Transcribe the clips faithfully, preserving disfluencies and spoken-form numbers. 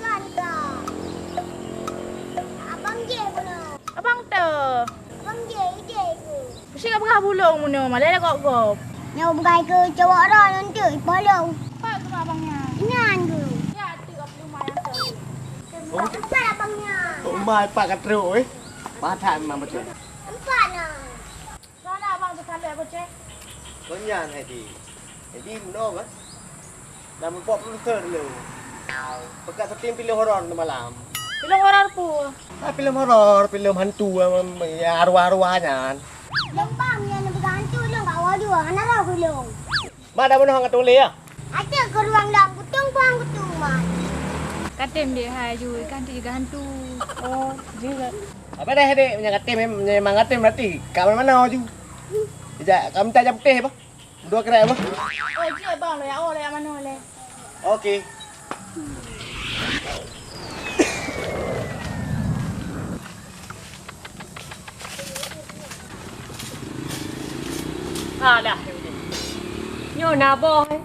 Kan ka. Abang jeh bunoe. Abang teu. Abang jeh ideh keu. Mesti ka peugah bulong bunoe, malah dah gop-gop. Nyoe bukai keu cowok roh nyan tu, ipolong. Pat keu abang nyan? Nyan tu. Ya, tu ka peulumah yang tu. Empat abang nyan. Umai pat ka trok, eh. Pahat memang betul. Empat nah. Soalnya abang tu sampai apa, Cek? Konyan, Hedi. Hedi, bunoe, kan? Dah mupok produser dulu. Peugah syuting filem horor ni malam. Filem horor pu? Ah, filem horor, filem hantu, em, ya, arwah-arwah nyan. Lôn bang, nyan na peugah hantu, lôn ka waduh, hana roh ulôn. Mak dah bunoe ngon tuléh, ya? Até keu ruang lam kutung, puang kutung, Mak. Katem dek hai ju, kan tu juga hantu. Oh, jeuet. Apa dah, dek? Meunyo katem, meunyo memang katem berarti ka mana-mana ju. Ijak, ka minta ijak putéh apa? Dua kerek apa? Oh, jeuet bang, lo ya, oh, lo ya mana le? Oke. Alah, nyoe na boh, eh.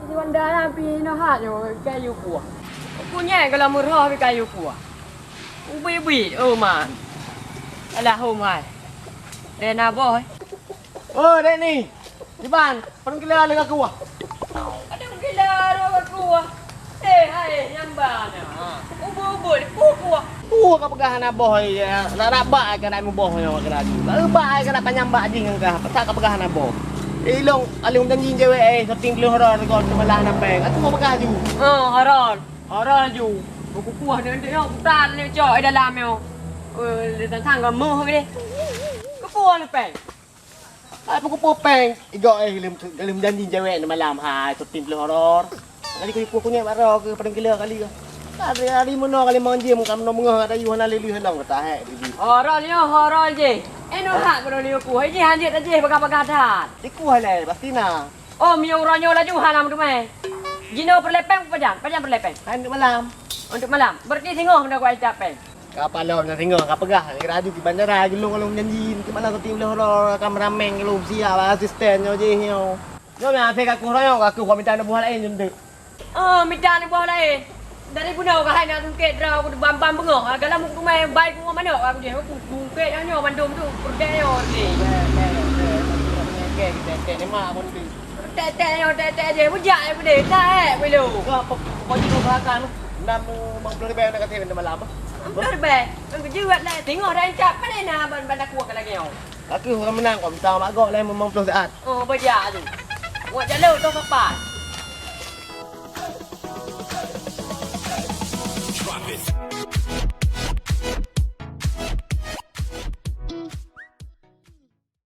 Di Wanda na pi noh hat nyoe kayu kuah. Kunyai kalau meurhoh pi kayu kuah. Ubit-ubit, oh man. Alah, oh man. Deh na boh, eh. Oh, dek ni. Iban, padum kilo leuka kuah? Padum kilo leuka kuah? Eh, hai, nyang ba na. Ubit-ubit, peue kuah? Peue ka peugah hana boh, ya. Nak, nak bak ai keuneuk muboh nyoe keuneuk aju. Nak bak ai keuneuk panyang bak jih ngon kah. Pasal ka peugah hana boh. Eh, ilong, aleuh janji cewek, eh, syuting filem horor kon seubelah na péng. Aku mau peugah aju. Oh, horor. Horor aju. Buku kuah ni, ni, ni, putar ni, cok, eh, dalam ni. Eh, dia tantang kamu ni. Kepuah ni péng. Hai, peue-peue péng. Igok, eh, lem, lem janji cewek ni malam. Hai, syuting filem horor. Tadi ku ipuh kunyit baroe ke padang gila kali ke. Hari-hari meunoe kali manjim ka meunoe beungoh kat dayu hana lé lheueh lom kata hek bibi. Horor nyoe, horor jih. Eh, noh hak keunoe lieu kuh. Jih hanjeuet jih bagah-bagah that. Dikuh lé, pasti na. Oh, miyueng uroe nyoe laju hana meudumai. Jinoe peureulée péng pajan? Pajan peureulée péng? Hai, untuk malam. Untuk malam. Berarti singoh meunoe ku ai péng. Ka palom nyang singoh ka peugah, ngira aju di bandara, geulong-geulong janji, di mana syuting filem horor, kameramen, geulong siap, asisten nyoe jih nyoe. Nyoe nyang asai ka kuh royong, ka kuh minta aneuk buah laén jeuet. Oh, mita nibak laén. Dari bunoe ka hai na tungkét droe ku bam-bam beungoh. Ka lam rumah bai ku manok aku jeh. Aku tungkét nyoe bandum tu. Peureudek nyoe ni. Tek-tek nyoe, tek-tek jeh. Bujak je beudeh. Dah, eh, belo. Kau apa, kau jadi kau belakang? Enam, lima puluh ribu nak kasih nanti malam. Enam puluh ribu. Aku jiwat lah. Tengok dah encap. Mana na ban-, ban aku akan lagi nyoe. Aku orang menang kau minta mak gok lain memang puluh saat. Oh, bajak tu. Buat jalur tu papan.